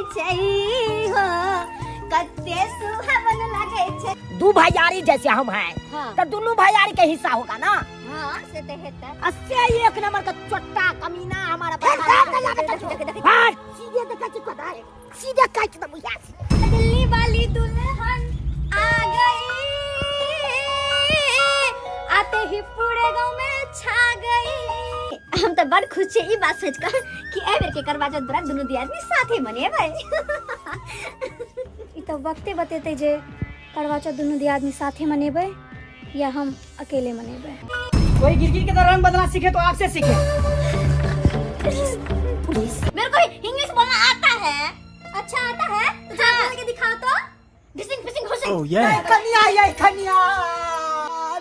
छै हो, कते सुहावन लागै छै। दू भैयारी जैसे हम हैं। हाँ। तो दोनों भैयारी के हिस्सा होगा ना। हाँ, से तऽ हेतै। अस्से एक नंबर का चोट्टा कमीना हमारा देख, देख, देख। हाँ, सीधे देखा छी कदा सीधे काट दम यहाँ से। दिल्ली वाली दुल्हन आ गई, आते ही पूरे गांव में छा गई। हम तो बड़ खुश छे ई बात सोच कर कि एहि बेर के करवा चौथ व्रत दुनू दियादनी साथे मनेबै। ई तऽ वक्ते बतेतै जे करवा चौथ दुनू दियादनी साथे मनेबै या हम अकेले मनेबै। कोई गिरगिट के तरह रंग बदलना सीखे तो आपसे सीखे। मेरे को इंग्लिश बोलना आता है। अच्छा आता है तो जरा बोल के दिखाओ तो। ढिसिंग फिसिंग घुसिंग। Oh yeah. कनिया ये कनिया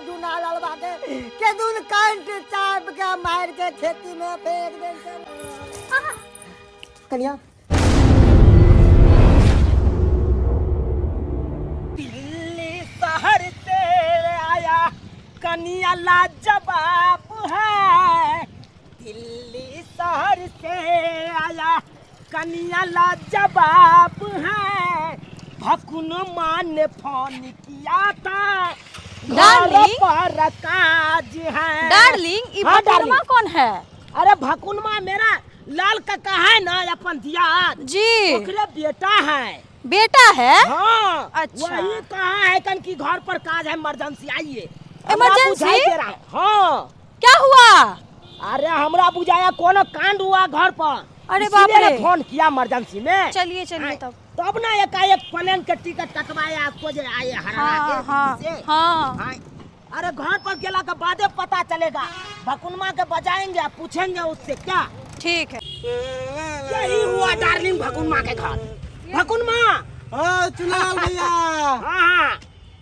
दुना लड़वा के के दुन कांट चाप के मार के खेती में फेंक दे कनिया। दिल्ली शहर से आया कनिया लाजवाब है, दिल्ली शहर से आया कनिया लाजवाब है, भकुन माँ ने फोन किया था घर डार्लिंग। पर काज है। डार्लिंग, ई हाँ, भकुनमा डार्लिंग। कौन है? अरे भकुनमा मेरा लाल काका है ना अपन दियाद जी। ओकरे बेटा है। बेटा है? हाँ। अच्छा। वही कहा है कन की घर पर काज है, इमरजेंसी आइए। हमरा इमरजेंसी? बुझाई दे रहा है। हाँ। क्या हुआ? अरे हमरा बुझाया कोनो कांड हुआ घर पर। अरे इसीलिए बाप रे। ना फोन किया इमरजेंसी में। चलिए चलिए। हाँ, तब तब ना एकाएक प्लेन के टिकट कटवाया आपको जे आए हरा हाँ के हाँ से। हाँ। हाँ। अरे घर पर गेला के बादे पता चलेगा, भकुनमा के बजाएंगे आ पूछेंगे उससे क्या। ठीक है। यही हुआ डार्लिंग भकुनमा के घर। भकुनमा। हाँ चुनाव भैया। हाँ हाँ,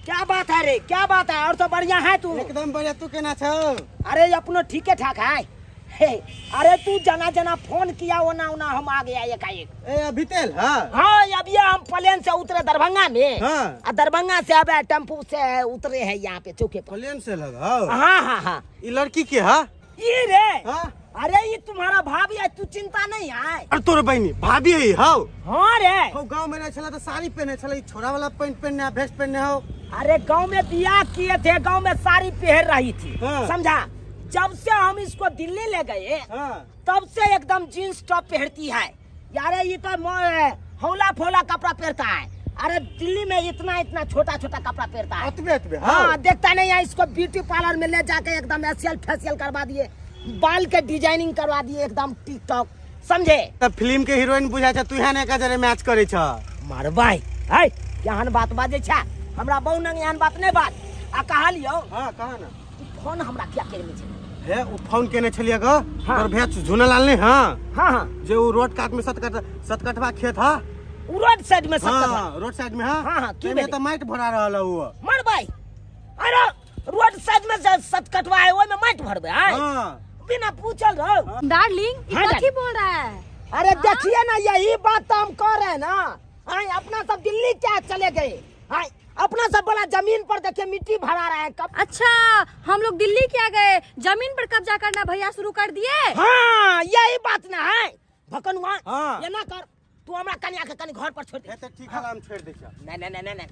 क्या बात है रे, क्या बात है? और तो बढ़िया है तू? एकदम बढ़िया, तू केना छौ? अरे अपनो ठीके ठाक है। हे, अरे तू जना जना फोन किया ओना ओना हम आ गया एकाएक। ए अभी तेल हाँ? हाँ, अभी हम प्लेन से उतरे दरभंगा में। हाँ। आ दरभंगा से अब टेम्पू से उतरे हैं यहाँ पे चौके पर। प्लेन से लगा? हाँ हाँ हाँ। ये लड़की के हाँ? ये रे। हाँ? अरे ये तुम्हारा भाभी है, तू चिंता नहीं है। अरे तोर बहिनी भाभी है हौ? हाँ रे। हौ गांव में नहीं छला तो साड़ी पहने छला, ई छोरा वाला पैंट पहनने आ वेस्ट पहनने हौ। अरे गांव में बियाह किए थे, गांव में साड़ी पहन रही थी। हाँ। समझा, जब से हम इसको दिल्ली ले गए हाँ। तब से एकदम जींस टॉप पहनती है यार। ये तो हौला फौला कपड़ा पहनता है। अरे दिल्ली में इतना इतना छोटा छोटा कपड़ा पहनता है। अतबे अतबे? हाँ। हाँ। देखता नहीं है, इसको ब्यूटी पार्लर में ले जाके एकदम एशियल फेशियल करवा दिए, बाल के डिजाइनिंग करवा दिए एकदम टिक टॉक, समझे? तब फिल्म के हीरोइन बुझाय छ, तू यहाँ का जरे मैच करे छ। मरबाई है केहन बात बाजै छै, हमरा बहु नंग एहन बात नहीं बात। आ कहलियौ। हाँ कहा ना। ई फोन हमरा किया केने छै? हे उ फोन केने छलियै ग। हाँ। तोर भैया झुनलाल ने? हाँ। हाँ हाँ। जे उ रोड कात में सतकटवा खेत हा। उ रोड साइड में सतकटवा? हाँ, रोड साइड में। हाँ हाँ, हाँ, की एमे भेलै? त माटि भरा रहल है उ। मरबाई, अरे रोड साइड में जे सतकटवा है ओय में माटि भरबे है? हाँ। बिना पूछल रहो। डार्लिंग, ये हाँ, कथी बोल रहा है? अरे देखिए ना, यही बात तो हम कह रहे हैं ना। हाँ, अपना सब दिल्ली क्या चले गए। हाँ, अपना सब बड़ा जमीन पर देखिए मिट्टी भरा रहा है कब। अच्छा, हम लोग दिल्ली क्या गए, जमीन पर कब्जा करना भैया शुरू कर दिए। हाँ, यही बात ना है भकनुआ। हाँ। ये ना कर तू, हमरा कन्या के कनी घर पर छोड़ दे। हे त ठीक है, हम छोड़ दै छियै। नहीं नहीं नहीं नहीं,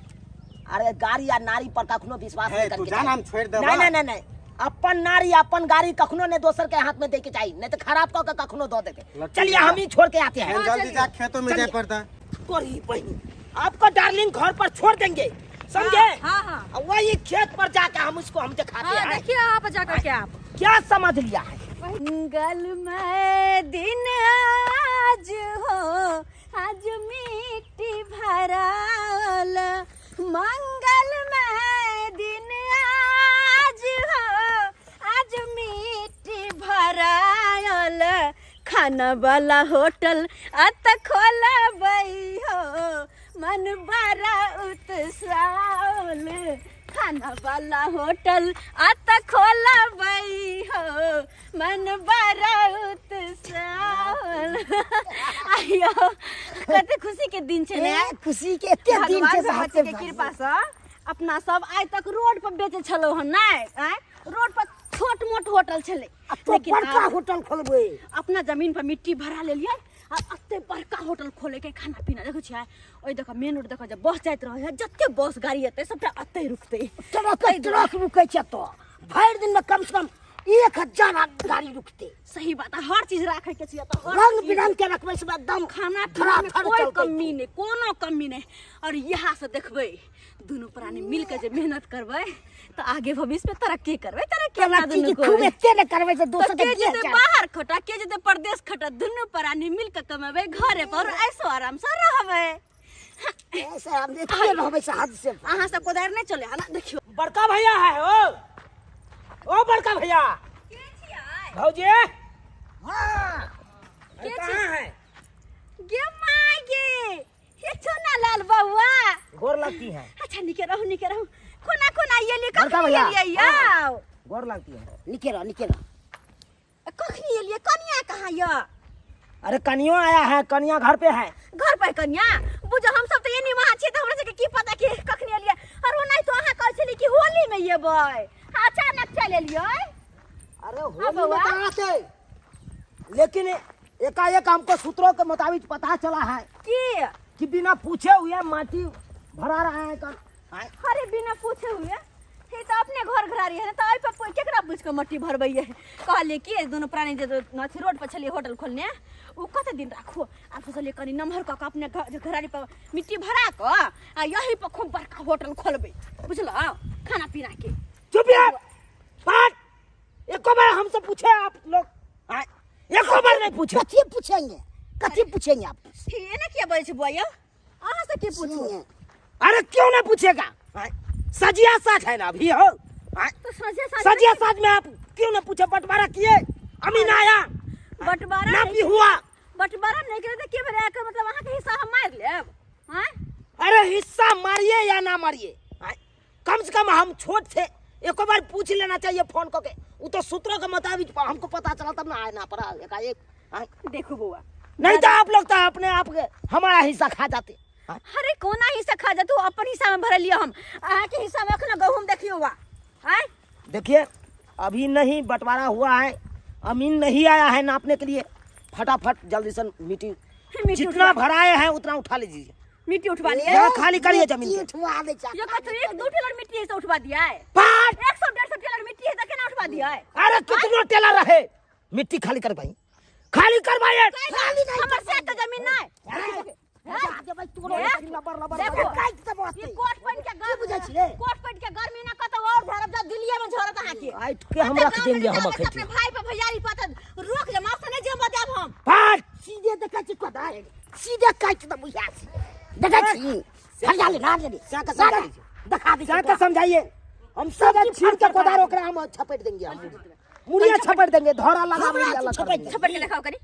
अरे गाड़ी या नारी पर कखनो विश्वास हे, नहीं तू करके जान, चाही। हम छोड़ देबा। नहीं नहीं नहीं नहीं, अपन नारी अपन गाड़ी कखनो नहीं दोसर के हाथ में दे के चाहिए, नहीं तो खराब कऽ के कखनो दो देते। लट्टू चलिए जा। हम ही छोड़ के आते हैं। जल्दी जा, खेतों में जाए चलिए। पड़ता। तोरी बहनी, आपको डार्लिंग घर पर छोड़ देंगे, समझे? हाँ, हाँ। और वही खेत पर जाके हम उसको हम दिखाते हाँ हैं। देखिए आप जा करके आप क्या समझ लिया है? मंगल में दिन आज हो, आज मिट्टी भराल। मंगल में दिन आज हो, आज मिट्टी भराल। खाना वाला होटल अत खोलबै हो, मन बड़ा उत्साहल। खाना वाला होटल अत खोलबै हो, मन बड़ा उत्साहल। आइयो कते खुशी के दिन छै ने? ए, खुशी के एते दिन भगवान छै भगवती के कृपा से अपना सब आइ तक रोड पर बेचे छलौ हन नहि आँय, रोड पर छोट मोट होटल छलै, तो लेकिन बड़का आब होटल खोलबै। अपना जमीन पर मिट्टी भरा लेलियै, आ एते बड़का होटल खोले के खाना पीना देखै छियै ओहि देख मेन रोड देख जे बस जाइत रहै है जते बस गाड़ी एतै सबटा एतै रुकतै। ट्रक ट्रक रुकै छै तो भरि दिन में कम से कम 1000 गाड़ी रुकते। सही बात है, हर चीज राखे के छै एतऽ, हर रंग चीज। बिरंग के रखबै सब एकदम खाना पीना में धड़ाधड़ कोई चलतै। कमी नहीं, कोनो कमी नहीं। और यहाँ से देखबै दुनू प्राणी मिल के जे मेहनत करबै तो आगे भविष्य में तरक्की करबै, तरक्की अपना तरक्की दुनू की खूब करबै। एते ने करबै से तो दोसर के के जेतै जेतै बाहर खटा, के जेतै परदेश खटा, दुनू प्राणी मिल के कमेबै, घरे पर ऐसो आराम से रहबै। ऐसे हम एते रहबै से हद से। अहाँ सब कोदारि नहीं चले है ना? देखियो बड़का भैया है ओ, ओ बड़का भैया। भौजी हाँ। अरे कहाँ है? गे माय गे, ये चुना लाल बउआ। गोर लगती है। अच्छा निके रहू, निके रहू। कोना कोना एलियै? बड़का कखनी भैया। एलियै यौ? गोर लगती है। निके रहो, निके रहो। कखनी एलियै? कनिया कहाँ यऽ? अरे कनियो आया है, कनिया घर पे है। घर पर कनिया? बुझो हम सब तऽ एनी वहाँ छियै तऽ हमरा सबके की पता कि कखनी एलियै। और ओनाहि तो अहाँ कहै छलियै कि होली में एबै, अचानक चलि एलियै। अरे होली में बउआ। कहाँ से? लेकिन एकाएक हमको सूत्रों के मुताबिक पता चला है कि कि बिना पूछे हुए माटी भरा रहा है कल। अरे बिना पूछे हुए हे तो अपने घर घरारी है ना, तो एहि पर केकरा पूछ के मट्टी भरबैये? कहलियै कि दुनू प्राणी जे अथी रोड पर छलियै होटल खोलने, ओ कते दिन राखू? आब सोचलियै कनि नमहर कऽ कऽ अपने घरारी पर मिट्टी भरा कऽ आ यही पर खूब बड़का होटल खोलबै, बुझलहुँ? खाना पीना के। चुप यार, पाट एको बार हमसे पूछे आप लोग? हाँ, एको बार नहीं पूछे। कथी पूछेंगे, कथी पूछेंगे आप? हे, एना किया बजै छै बुआ यौ? अहाँ से की पूछू? अरे क्यों नहीं पूछेगा? हाँ, सजिया साथ है ना अभी हो। हाँ, तो सजिया साथ सजिया साथ में आप क्यों नहीं पूछे? बंटवारा किए, अमीन आया, बंटवारा ना नहीं भी हुआ। बंटवारा नहीं करे तो के भेलै? एकर मतलब अहाँ के हिस्सा हम मारि लेब? हाँ? अरे हिस्सा मारिए या ना मारिए, हाँ? कम से कम हम छोट थे, एक बार पूछ लेना चाहिए फोन करके। वो तो सूत्रों के मुताबिक हमको पता चला तब ना आए ना पड़ा एकाएक। हाँ? देखो बउआ, नहीं तो आप लोग तो अपने आप के हमारा हिस्सा खा जाते। हाँ? अरे कोना हिस्सा खा जाते? अपन हिस्सा में भरलिए हम, अहाँ के हिस्सा में अखनो गहूम देखियो बा। हाँ? देखिए अभी नहीं बंटवारा हुआ है, अमीन नहीं आया है नापने के लिए। फटाफट जल्दी से मिट्टी मिट्टी जितना उठवा। भराए हैं उतना उठा लीजिए। मिट्टी उठवा लिए। यहाँ खाली करिए जमीन के। उठवा दे चा। ये कथु एक दू टेलर मिट्टी है से उठवा दिया है। पाँच। एक सौ डेढ़ सौ टेलर मिट्टी है तो केना उठवा दिया है? अरे कितनो टेलर रहे, मिट्टी खाली कर भाई, खाली कर भाई। खाली नहीं, हमर से के जमीन नहीं। अरे, जा देबै तोरो ए? लबर लबर देखो। लबर काटि देबो ये ओतै। कोट पैंट के गर्मी बुझै छियै? कोट पैंट के गर्मी ना कतौ और झरब, जा दिल्लीए में झरत अहाँ के। आइट के हम रख गाँव में देंगे हम जाबै तऽ अखैती। अपने भाई पर भैयारी पर तऽ रोक ले, माफ नहि जेबऽ देब हम। पाँच। सीधे देखै छी कोदारि, सीधे काटि देबो इएह से। देखै छी? हरियाली ना लेली। से के समझा दीजिए। देखा दै छी से के तोरा। समझाइए। हम सब छीन के कोदार ओकरा हम छपेट देंगे, हम मुड़िया छपेट देंगे, धौरा लगा हमरा मुड़िया लगा छपेट देंगे। छपेट के देखाओ कनी,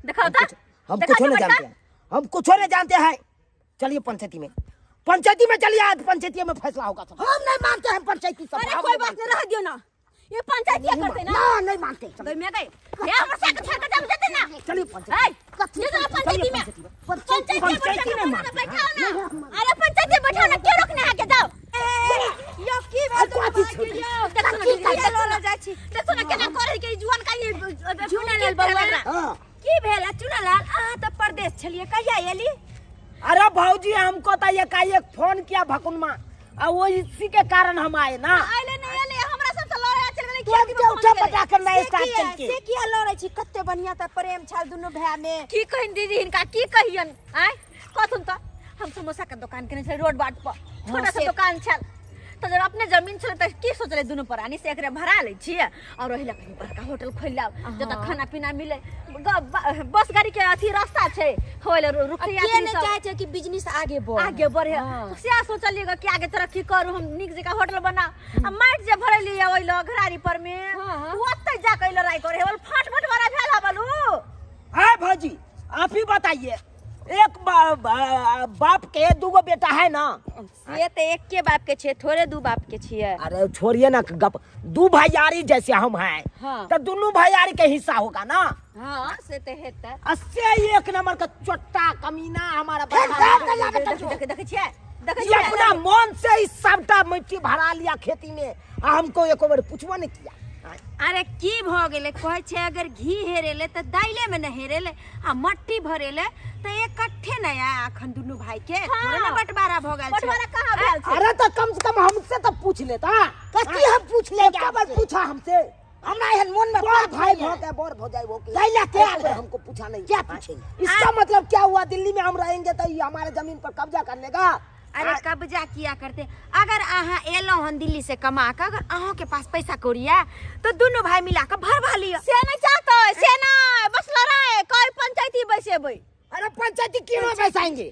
देखाओ तऽ। हम देखाओ कुछो नहीं छपेट जानते के। हैं, हम कुछो नहीं जानते हैं। चलिए पंचायती में, पंचायती में चलिए, आज पंचायती में फैसला होगा सब। हम नहीं मानते हैं पंचायती सब। अरे हम कोई नहीं बात मानते। नहीं, रह दियो ना, ये पंचायती करते ना। ना, नहीं मानते। गई मैं गई, ये हमर से के छोड़ के जम जेते ना। चलिए पंचायती। ए, ये तो पंचायती में, पंचायती में पंचायती में बैठा मानते बैठाओ ना। अरे पंचायती में बैठाओ ना, क्यों रोकने है के जाओ? यो की भेल? कथी छोटी? देखो ना, देखो ना, देखो ना केना करे के जुआन का ये चुना लाल बउआ। हाँ। की भेल चुना लाल? अहाँ तऽ परदेश छलियै, कहिया एली? अरे भौजी हमको तो एकाएक फोन किया भकुनमा, आ वो इसी के कारण हम आए ना। आइले नहीं एले, हमरा सब से लड़ाई चल गेलै। तुरंत खेती में के उठा फोन केले। पटा कर नए से स्टार्ट किया चल के। से किया लड़ै छी? कते बढ़िया तऽ प्रेम छल दुनू भाय में। की कहिन दीदी हिनका, की कहियन? आय कथुन तऽ हम समोसा के दुकान केने छलियै रोड बाट पर, छोटा सा दुकान छल। तऽ जब अपने जमीन छलै तऽ की सोचलै दुनू प्राणी से एकरे भरा लै छियै और ओहि लए कनि बड़का होटल खोलि लेब जतऽ खाना पीना मिले। बस गाड़ी के अथी रास्ता छै, होय लए रुकै के यात्री नहि सब। चाहै छै कि बिजनेस आगे बढ़े? आगे बढ़े। हाँ। तऽ सएह सोचलियै ग कि आगे तरक्की करू, हम नीक जकाँ होटल बनाउ। आ माटि जे भरेलियै ओहि लग घरारी पर मे, हाँ, हाँ। ओतै जा कऽ लड़ाइ करै हे, फाट बटवारा भेल हँ बलू। है भौजी आप ही बताइए, एक बाप के दूगो बेटा है ना? से तऽ एके बाप के छै, थोड़े दू बाप के छियै। अरे छोड़िए ना गप, दू भैयारी जैसे हम हैं। हाँ। तो दोनों भैयारी के हिस्सा होगा ना। हाँ से तऽ हेतै। अस्से एक नंबर का चोट्टा कमीना हमारा फेर बड़ा फेर कहिया बेटा देखै देखै छियै, देखै ये छियै। अपना मन से ही सबटा मिट्टी भरा लिया खेती में, आ हमको एको बार पूछबो नहीं किया। अरे की भ गेलै कहै छै अगर घी हेरेले तऽ दाइले में न हेरेले आ मट्टी भरेले तऽ इकट्ठे न आया अखन दुनू भाई के थोड़े न बंटवारा भ गेल छै बंटवारा कहाँ भेल छै अरे तो कम से कम हमसे तो पूछ लेता। कथी हम पूछ लेंगे एक बार आपसे? पूछा हमसे। हमरा एहन मोन में बड़ पाप भाई नहीं है। भो के बड़ भो जाए वो के दैला के एक बार हमको पूछा नहीं। क्या पूछेंगे? इसका मतलब क्या हुआ, दिल्ली में हम रहेंगे तो ये हमारे जमीन पर कब्जा कर लेगा। अरे कब्जा किया करते, अगर अहाँ एलहुँ हन दिल्ली से कमा के, अगर अहों के पास पैसा कौड़ी है तो दुनू भाई मिला के भरवा लिअ। से नहीं चाहते, से नहीं, बस लड़ाई कोई पंचायती बैसेबै। अरे पंचायती क्यों बैसाएंगे,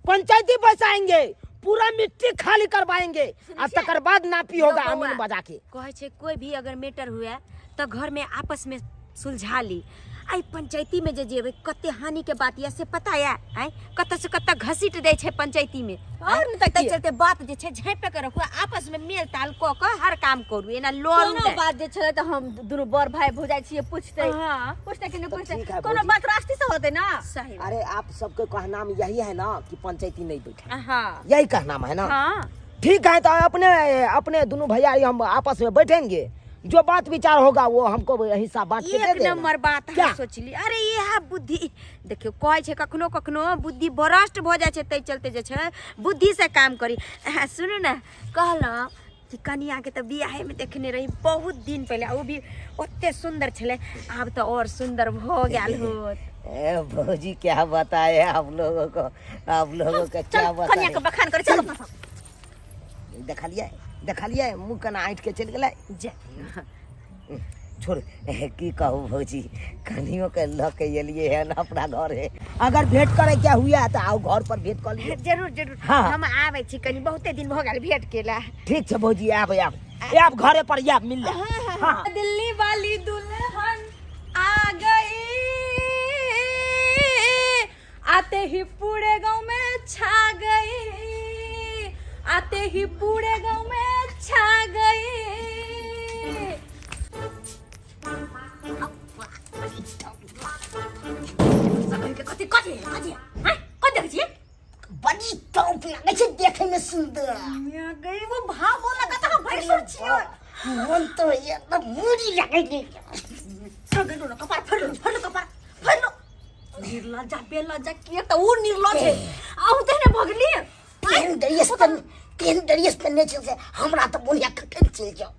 पंचायती बैसाएंगे, पूरा मिट्टी खाली करवाएंगे आ तकर बाद नापी होगा बौआ, अमीन बजा के। कहै छै कोई भी अगर मैटर हुए तो घर में आपस में सुलझा ली। आई पंचायती में जे जेबै कते हानि के बात यऽ से पता यऽ? आँय कतऽ से कतऽ घसीट दै छै पंचायती में। और नहि तऽ ताहि की? चलते बात जे छै झाँपि के रखू, आपस में मेल ताल कऽ के हर काम करू, एना लड़ू कोनो नहि। बात जे छलै तऽ हम दुनू बड़ भाई भौजाइ छियै, पूछतै। हाँ। पूछतै कि नहि तऽ पूछतै? ठीक है कोनो भौजी। बात रास्ते से होतै ना। सही। अरे आप सबके कहना में यही है ना कि पंचायती नहीं बैठे। हाँ। यही कहना है ना। हाँ। ठीक है, तो अपने अपने दोनों भैया हम आपस में बैठेंगे, जो बात विचार होगा वो हमको हिस्सा बांट के दे एक देना। नंबर बात क्या? हम सोचली। अरे इएह बुद्धि देखियौ, कहै छै कखनो कखनो बुद्धि भ्रष्ट भऽ जाइ छै, ताहि चलते जे छै बुद्धि से काम करी। हाँ, सुनू ने, कहलहुँ कि कनियाके तऽ बियाहेमे देखने रही बहुत दिन पहिले, ओ भी ओते सुन्दर छलै, आब तऽ और सुन्दर भऽ गेल होत। ए भौजी क्या बताए आप लोगों को, आप लोगों का क्या चल बताए। कनिया के बखान करे चल अपना सब। देखलिए देखलिए मुँह केना ऐंठ के चलि गेलै। जा छोड़, की कहू भौजी, कनियो के लऽ के एलियै हन अपना घरे। अगर भेंट करे क्या हुआ तो आओ घर पर भेंट कर लियो। जरूर जरूर। हाँ। हम आबै छी, कनी बहुते दिन भऽ गेल भेंट केला। ठीक छै भौजी, आब आब आब घरे पर आब मिल ले। हाँ। दिल्ली वाली दुल्हन आ गई, आते ही पूरे गांव में छा गई, आते ही पूरे गांव में छा गई। कथी कथी कथी हैं, कथी देखै छियै? बड़ी टॉप लागै छै देखै में सुंदर। मिया गई वो भाव बोला कता हम भैंसुर छियै। मन तो एकदम मुड़ी लागै छै। सगरो न कपार फड़लो फड़लो कपार फड़लो। निर्लज्जा बेलज्जा के त उ निर्लज्ज है, अहूँ तेहने भगली। केहन ड्रेस पहन, केहन ड्रेस पहनने छै से हमरा तऽ मोन या कटल चलि जाउ।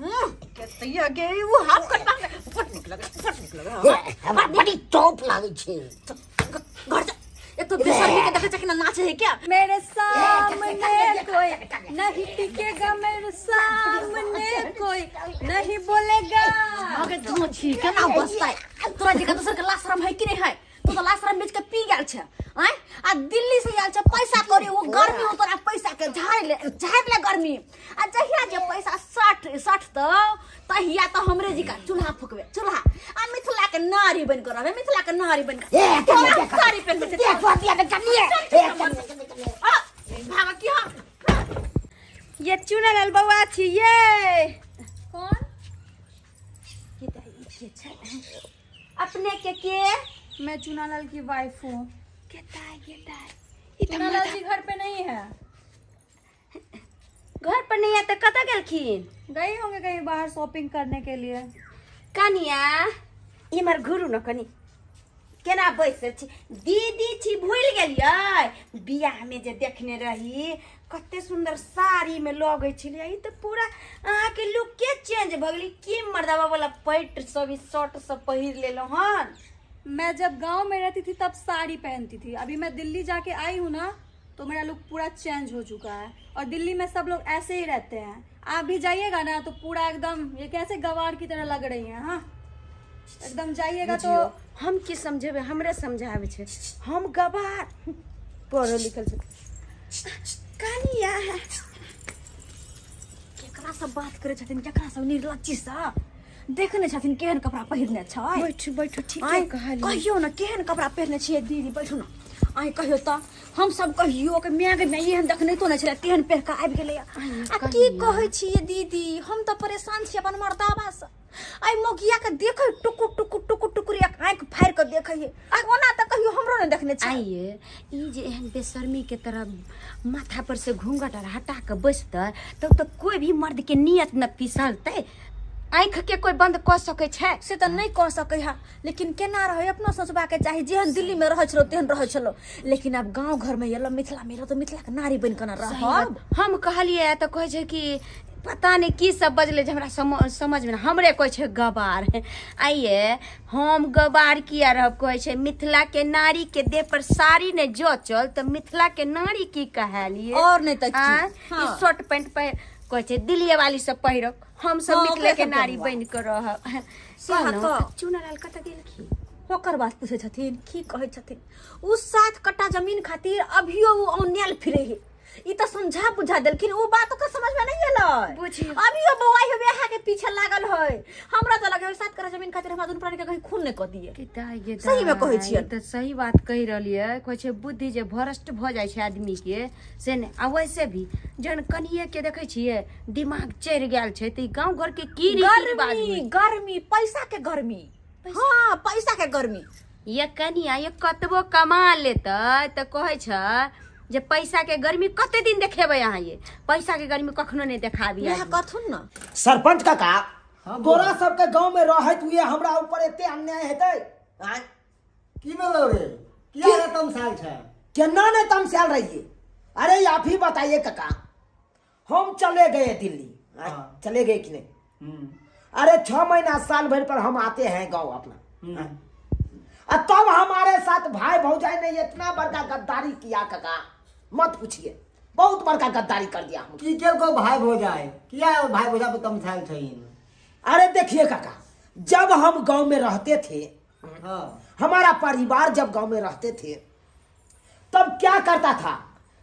के गे उ हाफ कट पहने बड़ नीक लगे, बड़ नीक लगे। हमरा बड़ी टॉप लागै छै। घर जा, एक तो बेशर्मी के देखै छै कि ना नाचे है क्या। मेरे सामने कोई नहीं टिकेगा, मेरे सामने कोई नहीं बोलेगा। अगे धोछी केना बसतै तोरा जेका दोसर के लाशरम है कि नहीं है? तू तो लाशरम बेच के पी गेल छै। आँय, आ दिल्ली से आयल छै पैसा करी, वो गर्मी हो तोरा पैसा के झाड़ि ले, झाड़ि ले गर्मी। आ जहिया जे पैसा 60 60 तो तहिया तो हमरे जी का चूल्हा फुकबे, चूल्हा। आ मिथिला के नारी बन के रहबे, मिथिला के नारी बन के। ए, तोरा देख, साड़ी पहनबे छै। देख, देख, देख, देख, देख, देख, देख, देख, देख। आ, भागा की हाँ। ये चुनल बौआ छी ये। कौन? अपने के? मैं चुनालाल की वाइफ हूँ। केता चुनालाल जी घर पे नहीं है। घर पर नहीं है तो कतऽ गेलखिन? गए होंगे कहीं बाहर शॉपिंग करने के लिए। कनिया इमहर घुरू न कनी, केना बैसल छी दीदी छी भूलि गेलियै बियाह में जे देखने रही कते सुंदर साड़ी में लगै छलियै। ई तऽ पूरा अहाँके लुक के चेंज भऽ गेलै, की मर्दाबा वाला पैंट सब ई शर्ट सब पहिर लेलहुँ हन। मैं जब गांव में रहती थी तब साड़ी पहनती थी, अभी मैं दिल्ली जाके आई हूँ ना तो मेरा लुक पूरा चेंज हो चुका है। और दिल्ली में सब लोग ऐसे ही रहते हैं, आप भी जाइएगा ना तो पूरा एकदम ये कैसे गवार की तरह लग रही हैं। हाँ एकदम जाइएगा तो हम की समझेबै, हमरे समझाबै छै, हम गवार पढ़ल लिखल छै। कनिया केकरा सब बात करे छथिन, केकरा सब निर्लज्जी सँ देखने छथिन केहन कपड़ा पहिरने छै। बैठू बैठू, ठीक आँय, कहलियै। कहियौ ने केहन कपड़ा पहिरने छियै दीदी, बैठू ने। आँय कहियौ तऽ हम सब कहियौ कि माय गे माय एहन देखने तो नहि छलै, तेहन पहिर कऽ आबि गेलैया। आ की कहै छियै दीदी, हम तऽ परेशान छी अपन मर्दाबा सँ। आइ मौगिया के देखै टुकुर टुकुर टुकुर टुकुर एक आँखि फाड़ि कऽ देखै है, आ ओना तऽ कहियो हमरो नहि देखने छै। आइए ई जे एहन बेशर्मी के तरह माथा पर से घूंघट आर हटा कऽ बैसतै तब तऽ कोई भी मर्द के नियत न फिसलतै। आँखि के कोई बंद कऽ सकै छै? से तऽ नहि कऽ सकै है, लेकिन केना रहै अपनो सोचबाके चाही। जेहन दिल्लीमे रहै छलहुँ तेहन रहै छलहुँ, लेकिन आब गाँव घरमे एलहुँ, मिथिलामे एलहुँ तऽ मिथिलाके नारी बनि कऽ ने रहब। हम कहलियै तऽ कहै छै कि पता नहि की सब बजलै जे हमरा समझमे नहि। हमरे कहै छै गवार। आइये हम गवार किया रहब? कहै छै मिथिला के नारी के देह पर साड़ी नहि जचल तऽ मिथिला के नारी की कहलियै? और नहि तऽ की? आँय? ई शर्ट पैंट पहिर कहै छै दिल्लीए वाली सब पहिरक, हम सब हाँ, मिथिले ओकरे के सबके नारी हुआ। बनि कऽ रहब। सएह कहलहुँ, तऽ। चुनालाल कतऽ गेलखिन? ओकर बात पूछै छथिन, की कहै छथिन? ओ 7 कट्टा जमीन खातिर अभियो ओ औनेल फिरे है। ई तऽ समझा बुझा देलखिन, ओ बात ओकर समझ में नहीं एलै। बुझियौ। अभियो बौआई होबे अहाँ के पीछे लागल है। हमरा तऽ लगे 7 कट्टा जमीन खातिर हमरा दुनू प्राणी के कहीं खून नहीं कऽ दिए। के दाइ गे सही में कहै दाइ, छियनि। ई तऽ सही बात कहि रहलियै। कहै छै बुद्धि जे भ्रष्ट भऽ जाइ छै आदमी के से नहि। आ वैसे भी जहन कनिये के देखै छियै दिमाग चढ़ि गेल छै तऽ ई गाँव घर के की रीति रिवाज गर्मी होइ? गर्मी, पैसा के गर्मी। हाँ, पैसा के गर्मी। ये कनिया ये कतबो कमा लेतै तऽ कहै छै जे पैसा के गर्मी कते दिन देखेबै अहाँ? ये पैसा के गर्मी कखनो नहि देखाबी। वएह आदमी। कथुन न सरपंच काका, हाँ, तोरा सबके गांव में रहत हुए हमरा ऊपर एते अन्याय हेतै? आँय? की भेलौ रे? किया रे तमसायल छै? केना नहीं तमसायल रहिए? अरे आप ही बताइए काका, हम चले गए दिल्ली। आँय? हाँ। चले गए कि नहीं? हम्म। अरे 6 महीना साल भर पर हम आते हैं गांव अपना, और तब हमारे साथ भाई भौजाई ने इतना बड़का गद्दारी किया काका, मत पूछिए, बहुत बड़का गद्दारी कर दिया हम। की केलको भाई भौजाई? किया भाई भौजाई पर तमसायल छै? अरे देखिए काका, जब हम गांव में रहते थे, हमारा परिवार जब गांव में रहते थे तब क्या करता था,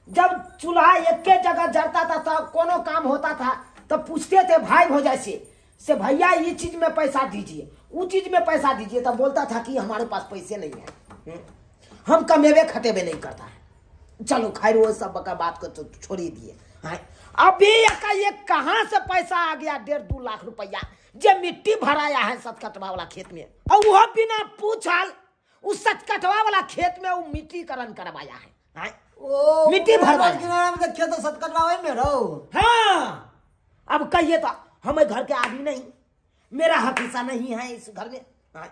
जब चूल्हा एक के जगह जरता था तब कोनो काम होता था तब पूछते थे भाई भौजाई से भैया ये चीज में पैसा दीजिए, वो चीज में पैसा दीजिए, तब बोलता था कि हमारे पास पैसे नहीं है, हम कमेबे खटेबे नहीं करता है। चलो खैर वो सब का बात को तो छोड़ ही दिए। हाँ, अभी ये कहाँ से पैसा आ गया 1.5-2 लाख रुपया जे मिट्टी भराया है सतकटवा वाला खेत में, और वह बिना पूछल उस सतकटवा वाला खेत में वो मिट्टीकरण करवाया है। हाँ? ओ मिट्टी भरवाया। किनारा में खेत सतकटवा में रहो। हाँ, अब कहिए तो हमें घर के आदमी नहीं, मेरा हक हिस्सा नहीं है इस घर में। हाँ?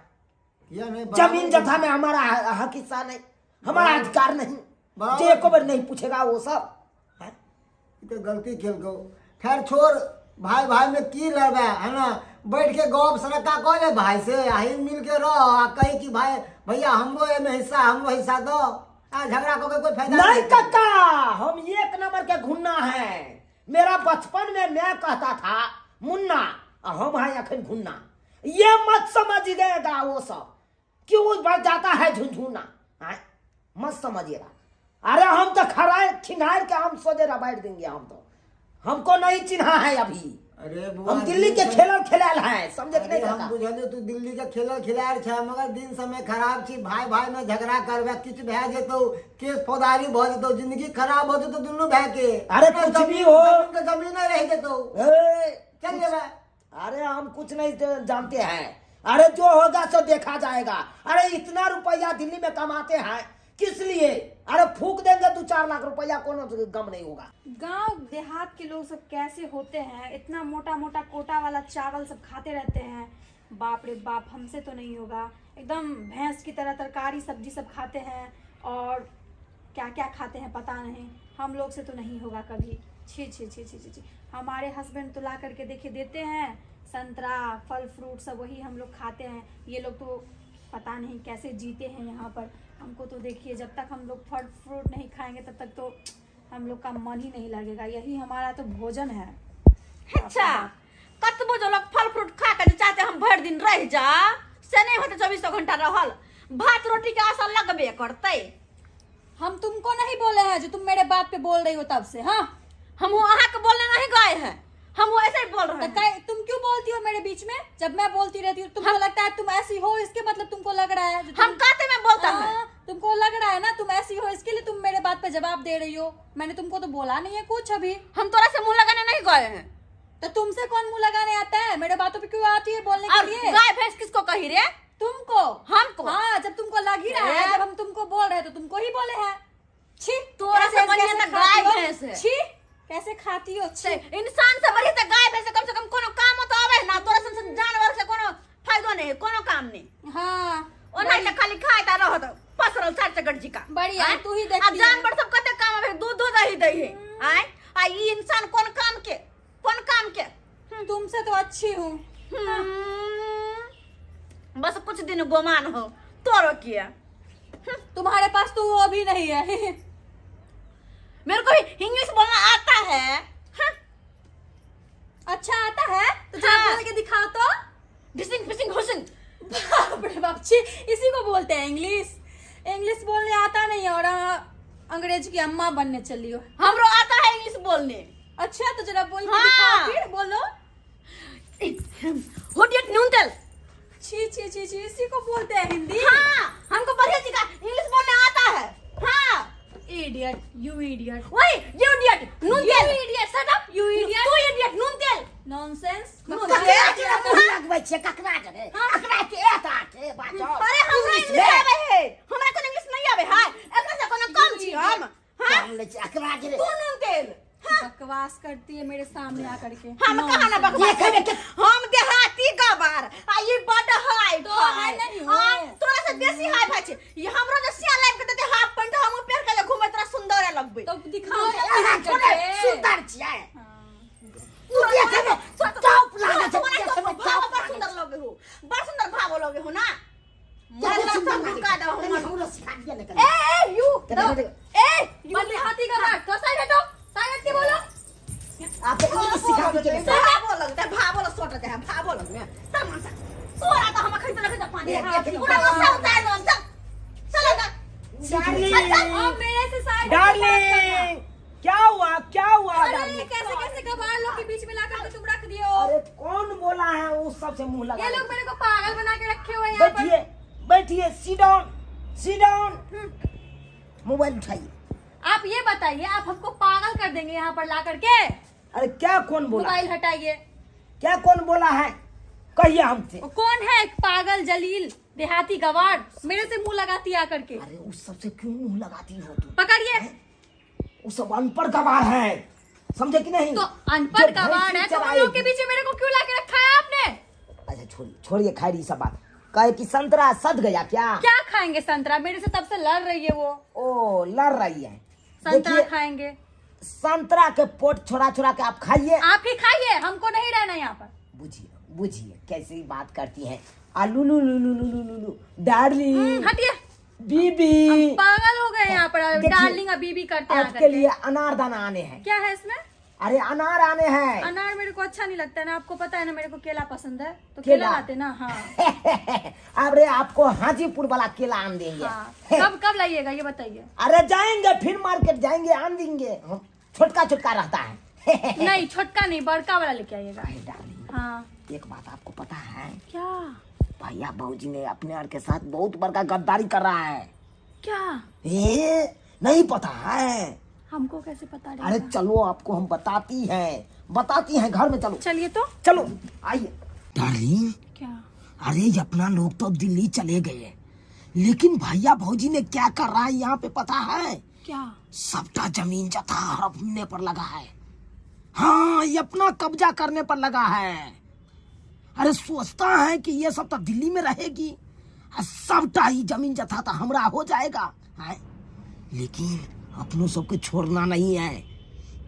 किया नहीं जमीन जथा में हमारा हक हिस्सा नहीं, हमारा अधिकार नहीं, बराबर। जे एको बार नहीं पूछेगा वो सब। हाँ? ई तो गलती केलको। खैर छोड़, भाई भाई में की लड़बे है ना, बैठ के गप सड़का कह ले भाई से, आही मिल के रह आ कही कि भाई भैया हमरो एमे हिस्सा, हमरो हिस्सा दो। आ झगड़ा कऽ के कोई फायदा नहीं काका, हम एक नंबर के घुन्ना है। मेरा बचपन में मैं कहता था मुन्ना, आ हम है अखन घुन्ना। ये मत समझिएगा वो सब क्यों बढ़ जाता है झुनझुना, हाँ? मत समझिएगा। अरे हम तो खराए खिंगार के हम सोझे रबाड़ देंगे, हम तो हमको नहीं चिन्हा है अभी। अरे बुआ, हम दिल्ली के दिन खेलल खेलाल हैं, समझे कि अरे नहीं हम काका? बुझलियो तू दिल्ली के खेलल खिलाड़ छै, मगर दिन समय खराब छी, भाई भाई में झगड़ा करबे किछु भए जेतौ, केस फौजदारी भऽ जेतौ, जिंदगी खराब भऽ जेतौ दुनू भाई के। अरे कुछ भी हो। जमीन के जमीन रहि जेतौ। ए, चल जेबै। अरे हम कुछ नहीं जानते हैं, अरे जो होगा सो देखा जाएगा। अरे इतना रुपया दिल्ली में कमाते हैं किस लिए? अरे फूक देंगे 2-4 लाख रुपया, कोनो गम नहीं होगा। गांव देहात के लोग सब कैसे होते हैं, इतना मोटा मोटा कोटा वाला चावल सब खाते रहते हैं। बाप रे बाप, हमसे तो नहीं होगा। एकदम भैंस की तरह तरकारी सब्जी सब खाते हैं और क्या क्या खाते हैं पता नहीं, हम लोग से तो नहीं होगा कभी। छी छी छी छी छी छी। हमारे हस्बैंड तो ला करके देखिए देते हैं संतरा फल फ्रूट सब, वही हम लोग खाते हैं। ये लोग तो पता नहीं कैसे जीते हैं यहाँ पर। हमको तो देखिए जब तक हम लोग फल फ्रूट नहीं खाएंगे तब तक तो हम लोग का मन ही नहीं लगेगा। यही हमारा तो भोजन है। अच्छा, कतबो जो लोग फल फ्रूट खा के जे चाहते हम भरि दिन रह जा, से नहीं होते 24 घंटा रहल, भात रोटी के आशा लगबे करते। हम तुमको नहीं बोले हैं जो तुम मेरे बात पे बोल रही हो तब से। हाँ, हम अहाँ के बोलने नहीं गए हैं, हम ऐसे ही बोल रहे तो हैं। तुम क्यों बोलती हो मेरे बीच में? जब मैं बोलती रहती हूँ तुमको लगता है तुम ऐसी हो, इसके मतलब तुमको लग रहा है जो हम कहते में बोलता है। हाँ, तुमको लग रहा है ना तुम ऐसी हो, इसके लिए तुम मेरे बात पे जवाब दे रही हो। मैंने तुमको तो बोला नहीं है कुछ अभी। हम तोरा से मुंह लगाने नहीं गए हैं। तो तुमसे कौन मुंह लगाने आता है? मेरे बातों पे क्यों आती है बोलने के और लिए? गाय भैंस किसको कही रे? तुमको। हमको? हाँ, जब तुमको लग ही रहा है, जब हम तुमको बोल रहे हैं तो तुमको ही बोले हैं। छी, तोरा से कैसे बढ़िया कैसे तो गाय खाती हो? भैंस है। छी, कैसे खाती हो? छी। इंसान से बढ़िया तो गाय भैंस है, कम से कम कोनो काम तो आवे ना। तोरा सन सन नहीं है, कोनो काम नहीं। हाँ। ओना त खाली खाइत आ रहत पसरल चार चकट जी का। बढ़िया, आँय? तू ही आ देखती है। जानवर सब कते काम आवे, दूध दूध दही दै है। आय आ ई इंसान कोन काम के, कोन काम के? तुमसे तो अच्छी हूँ। बस कुछ दिन गोमान हो तोरो किया। तुम्हारे पास तो वो भी नहीं है। मेरे को भी इंग्लिश बोलना आता है। हाँ। अच्छा आता है तो जरा हाँ। बोल के दिखाओ तो। ढिसिंग फिसिंग हुसिंग। बाप रे बाप, छी, इसी को बोलते हैं इंग्लिश। इंग्लिश बोलने आता नहीं है और अंग्रेज की अम्मा बनने चली हो। हमरो आता है इंग्लिश बोलने। अच्छा तो जरा बोल के हाँ। दिखाओ फिर, बोलो। होडियट नूनतेल। छी छी छी छी, इसी को बोलते हैं हिंदी। हाँ, हमको बढ़िया जी का इंग्लिश बोलने आता है। हाँ। Idiot, you idiot. वही you idiot नून you तेल। Idiot, shut up, you idiot. तू इडियट नून तेल। नॉनसेंस। ककरा के मुँह लगबै छियै, ककरा के रे? ककरा के एता के बाजो? अरे हमरा इंग्लिश इंग्लिश में। आवे है, हमरा कोनो इंग्लिश नहीं आवे है, एकरा से कोनो कम छी हम। हाँ? काम लै छियै, एकरा के रे। तू नून तेल। बकवास करती है मेरे सामने आकर के। हम कहाँ ना बकवास देखे में के हम देहाती गबार आ ई बड हाई तो है नहीं हो। हाँ, तोरा से बेसी हाई फाई छै। ई हमरो जे सिया लाइब के देते हाफ पैंट हम पेर के जे घुमै तोरा सुंदर लगबै। तो दिखाओ ना अहाँ पहन थोड़े करके। सुंदर छियै। उ देखे में टॉप लागै छै, तोरा देखे में भाव टॉप बड़ लागै सुंदर लगे हो, बड़ सुंदर भाव लगे हो ना। छै। कते सुंदर लागै झुका छै। दहो कनी हमर। हमरो सिखा दिअ ने कनी। ए ए यू कनी हमरो- ए you देहाती गबार, तो साइड हटो, साइड हट के बोलो। आप तो इंग्लिश सिखा दीजिए ना। भावो लगता है, भावो लग सोट दे, भावो लग में चल मनसा तोरा तो हम खरीद रखे पानी देख, पूरा गुस्सा उतार दो चल चलो ना। डार्लिंग अब मेरे से साइड डार्लिंग क्या हुआ, क्या हुआ अरे डार्लिंग? कैसे कैसे गवार लोग के बीच में ला करके तुम रख दियो। अरे कौन बोला है उस सबसे मुंह लगा? ये लोग मेरे को पागल बना के रखे हुए हैं यहाँ पर। बैठिए बैठिए, sit down sit down, mobile उठाइए। आप ये बताइए, आप हमको पागल कर देंगे यहाँ पर ला करके? अरे क्या कौन बोला? मोबाइल हटाइए। क्या कौन बोला है कहिए हमसे। वो कौन है एक पागल जलील देहाती गवार मेरे से मुंह लगाती आकर के? अरे उस सबसे क्यों मुंह लगाती हो तुम? पकड़िए। वो सब अनपढ़ गवार है, समझे कि नहीं? तो अनपढ़ जो गवार भैंसी है तो उन चराएगी। लोग के बीच में मेरे को क्यों ला के रखा है आपने? अच्छा छोड़िए छोड़िए, खैर ये सब बात। कहे कि संतरा सद गया क्या? क्या खाएंगे संतरा? मेरे से तब से लड़ रही है वो। ओ लड़ रही है। संतरा देखिए, खाएंगे। संतरा के पोट छोड़ा छोड़ा के आप खाइए। आप ही खाइए, हमको नहीं रहना यहाँ पर। बुझिए बुझिए कैसी बात करती है। आलू लू लू लू लू लू लू डार्लिंग। हटिए। बीबी पागल हो गए यहाँ पर। देखिए, डार्लिंग और बीबी करते हैं आपके आकर के। लिए अनारदाना आने हैं। क्या है इसमें? अरे अनार आने हैं। अनार मेरे को अच्छा नहीं लगता है ना, आपको पता है ना मेरे को केला पसंद है, तो केला केला? लाते ना। हाँ। अरे आपको हाजीपुर वाला केला आन देंगे। हाँ। कब कब लाइएगा ये बताइए। अरे जाएंगे फिर मार्केट जाएंगे, आन देंगे। छोटका छोटका रहता है। नहीं छोटका नहीं, बड़का वाला लेके आइएगा। अरे डार्लिंग। हाँ। एक बात आपको पता है? क्या? भैया भौजी ने अपने और के साथ बहुत बड़का गद्दारी कर रहा है। क्या? ए, नहीं पता है। हमको कैसे पता रहेगा? अरे चलो आपको हम बताती हैं, बताती हैं, घर में चलो। चलिए तो। चलो आइए। डार्लिंग। क्या? अरे ये अपना लोग तो दिल्ली चले गए, लेकिन भैया भौजी ने क्या कर रहा है यहाँ पे पता है? क्या? सबका जमीन जथा हड़पने पर लगा है। हाँ ये अपना कब्जा करने पर लगा है। अरे सोचता है कि ये सब तो दिल्ली में रहेगी, सबटा ही जमीन जथा तो हमरा हो जाएगा है, लेकिन अपनों सबको छोड़ना नहीं है।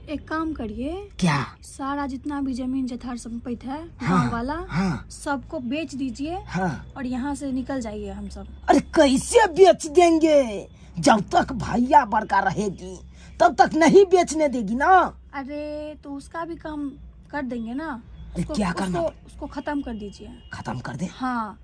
एक काम करिए। क्या? सारा जितना भी जमीन जथा संपत्ति है हाँ, गाँव वाला, हाँ। सबको बेच दीजिए। हाँ। और यहाँ से निकल जाइए हम सब। अरे कैसे बेच देंगे? जब तक भैया बड़का रहेगी तब तक नहीं बेचने देगी ना। अरे तो उसका भी काम कर देंगे ना। अरे क्या करना? उसको खत्म कर दीजिए। खत्म कर दे? हाँ।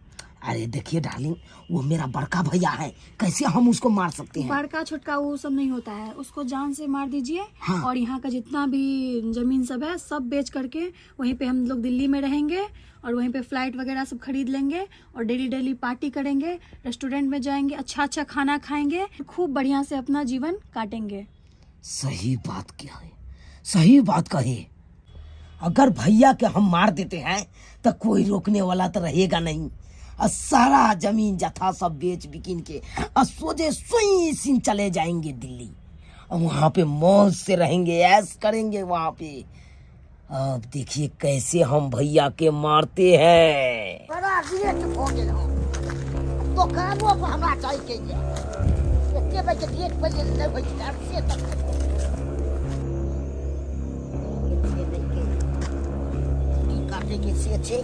अरे देखिए डार्लिंग, वो मेरा बड़का भैया है, कैसे हम उसको मार सकते हैं? बड़का छोटका वो सब नहीं होता है, उसको जान से मार दीजिए। हाँ। और यहाँ का जितना भी जमीन सब है सब बेच करके वहीं पे हम लोग दिल्ली में रहेंगे और वहीं पे फ्लाइट वगैरह सब खरीद लेंगे और डेली डेली पार्टी करेंगे, रेस्टोरेंट में जाएंगे, अच्छा अच्छा खाना खाएंगे, खूब बढ़िया से अपना जीवन काटेंगे। सही बात क्या है, सही बात कहे। अगर भैया के हम मार देते हैं तो कोई रोकने वाला तो रहेगा नहीं, और सारा जमीन जथा सब बेच बिकिन के और सोझे सुई सिन चले जाएंगे दिल्ली, और वहाँ पे मौज से रहेंगे, ऐश करेंगे वहाँ पे। अब देखिए कैसे हम भैया के मारते हैं। बड़ा लेट भऽ गेल हँ। दोकानो पर हमरा जाइके ये, एते बजे डेट पर जे नहि होइ छै से तक की काटैके से छै।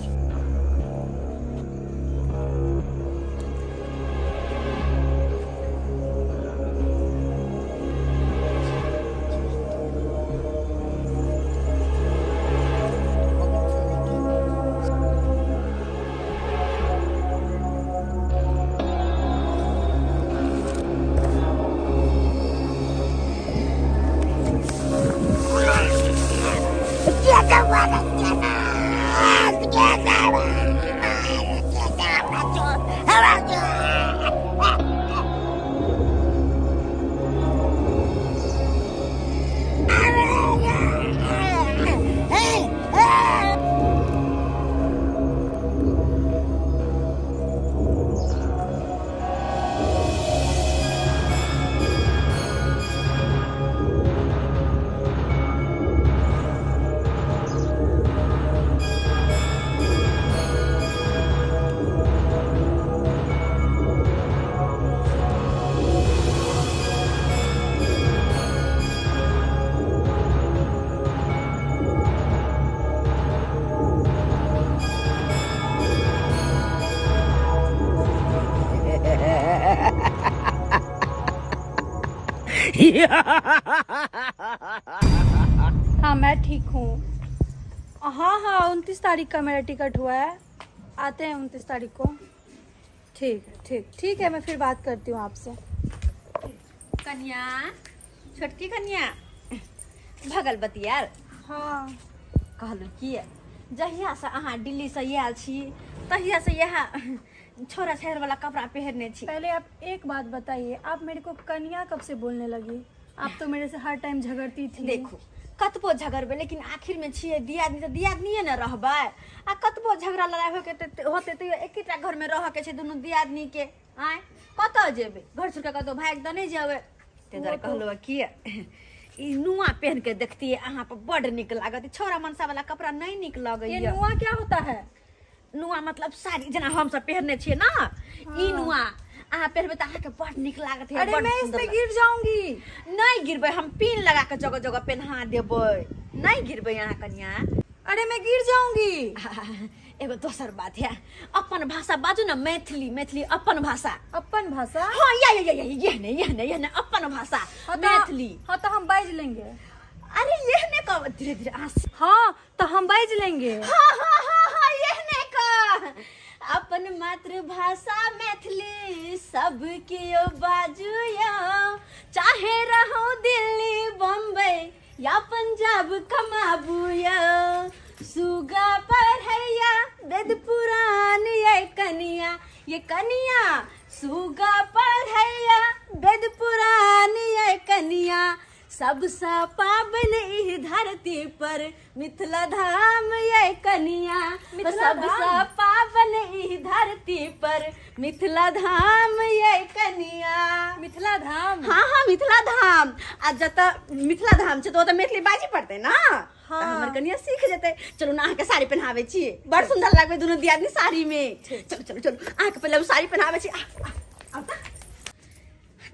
हाँ मैं ठीक हूँ। हाँ हाँ 29 तारीख का मेरा टिकट हुआ है, आते हैं 29 तारीख को। ठीक है, ठीक ठीक है, मैं फिर बात करती हूँ आपसे। कन्या, छोटकी कन्या, भगल बतियार। हाँ। कहलहुँ कि जहियासँ अहाँ दिल्लीसँ आयल छी तहियासँ इएह छोरा छाड़ि वाला कपड़ा पहिरने छी। पहले आप एक बात बताइए, आप मेरे को कन्या कब से बोलने लगी? आप तो मेरे से हर टाइम झगड़ती थी। देखू, कतबो झगड़बै लेकिन आखिरमे छियै दियादनी तऽ दियादनीए ने रहबै। आ कतबो झगड़ा लड़ाइ होइके होतै तैयो एकेटा घरमे रहऽके छै दुनू दियादनीके। आँय, कतऽ जेबै? घर छोड़ि कऽ कतहु भागि तऽ नहि जेबै। ताहि दुआरे कहलहुँ कि ई नुआ पहिन के देखतियै अहाँ पर बड्ड नीक लागत। छौड़ा मनसा वाला कपड़ा नहि नीक ये लगैया। नुआ क्या होता है? नुआ मतलब साड़ी, जेना हमसब पहिरने छियै ने ई नुआ अहाँ पहिरबै तऽ अहाँके बड्ड नीक लागत। अरे बड्ड मैं सुन्दर इसमें लागत। गिर जाऊंगी। नहि गिरबै, हम पिन लगा के जगह जगह पेन्हा देबै, नहि गिरबै अहाँ कनिया। अरे मैं गिर जाऊंगी। एगो दोसर बात है, अपन भाषा बाजू ने, मैथिली, मैथिली अपन भाषा। अपन भाषा? हाँ, या या या या यह ने यह ने यह ने अपन भाषा। हाँ तो- मैथिली। हाँ तो हम बाज लेंगे। अरे यह ने कह, धीरे धीरे आस। हाँ तो हम बाज लेंगे। हाँ हाँ हाँ हाँ यह ने कह, अपन मातृभाषा मैथिली सबके बाजू यो, चाहे रहो दिल्ली बम्बई या पंजाब कमाबू यो, सुगा पढ़ैया वेद पुराण ये कनिया, ये कनिया, सुगा पढ़ैया वेद पुराण ये कनिया, सबसँ पावन ई धरती पर मिथिला धाम ये कनिया, मिथिला धाम? सबसँ पावन ई धरती पर मिथिला धाम ये कनिया। मिथिला धाम? हाँ हाँ मिथिला धाम। आ जतऽ मिथिला धाम छै तऽ ओतऽ मैथिली बाजी पड़तै ने। हाँ। तऽ हमर कनिया सीख जेतै। चलू ने, अहाँके साड़ी पहिनाबै छी, बड़ सुन्दर लागबै दुनू दियादनी साड़ी में। चलू चलू चलू, अहाँके पहिले हम साड़ी पहिनाबै छी। आ, आ, आउ तऽ।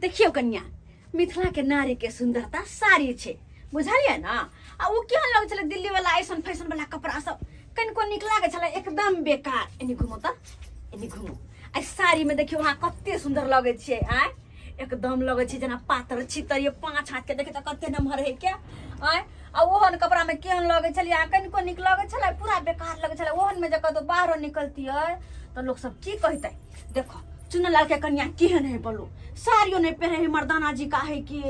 देखियौ कनिया, मिथिला के नारी के सुंदरता साड़ी छै, बुझलियै ने? आ ओ केहन लगै छलै दिल्ली वाला ऐसन फैशन वाला कपड़ा सब, कनिको नीक लागै छलै? एकदम बेकार। एनी घुमू तऽ, एनी घुमू। आ साड़ी में देखियौ अहाँ कते सुंदर लगै छियै। आँय, एकदम लगै छै जेना पातर छितर, ये 5 हाथ के देखै तऽ कते नमहर है क्या। आँय, आ ओहन कपड़ा में केहन लगै छलै अहाँ? कनिको नीक लगै छलै? पूरा बेकार लगै छलै। ओहन में जे कतौ बाहरो निकलतियै तऽ लोक सब की कहितै? देखो चुनलाल के कन्या केहन है, बोलू साड़ियो नहीं पहने है मर्दाना जी का है कि।